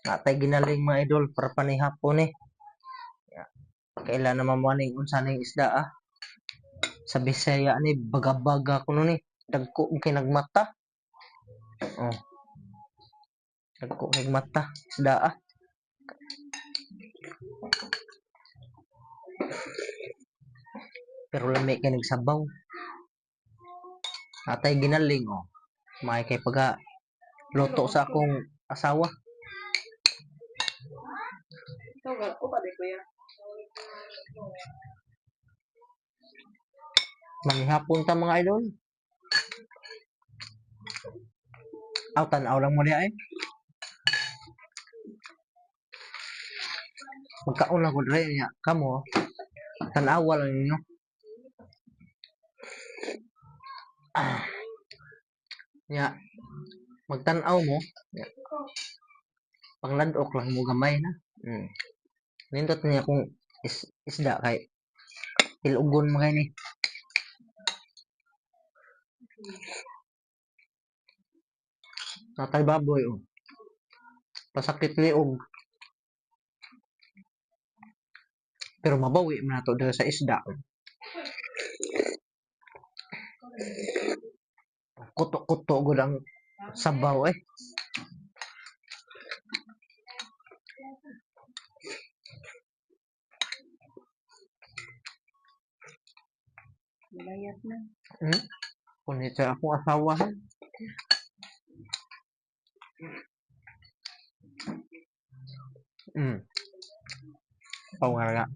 Natay ginaling, mga idol, para panihapon eh. Ya. Kailan naman mo aning unsa ning isda ah. Sa Bisaya ni baga-baga kuno ni. Dagko kay nagmata. Oh. Dagko kay mata isda ah. Pero lami kay nagsabaw. Natay ginaling oh. May kay paga luto sa akong asawa. Ikaw ga ko pa di kuya. Manihapon ta, mga idol. Aw, tan-aw lang mo niya eh. Magkaon lang ko dre niya. Kamo, tan-awa lang ninyo. Ah. Nya, magtan-aw mo. Nya, panglandok lang mo gamay na. Nindot niya kung isda kay ilugon mo kay ni. Natay baboy oh. Pasakit liog. Pero mabawi man nato diri sa isda. Kuto-kuto gud ang sabaw eh. Malayat na. Kunit sa akong asawa. Ha? Pao nga nga.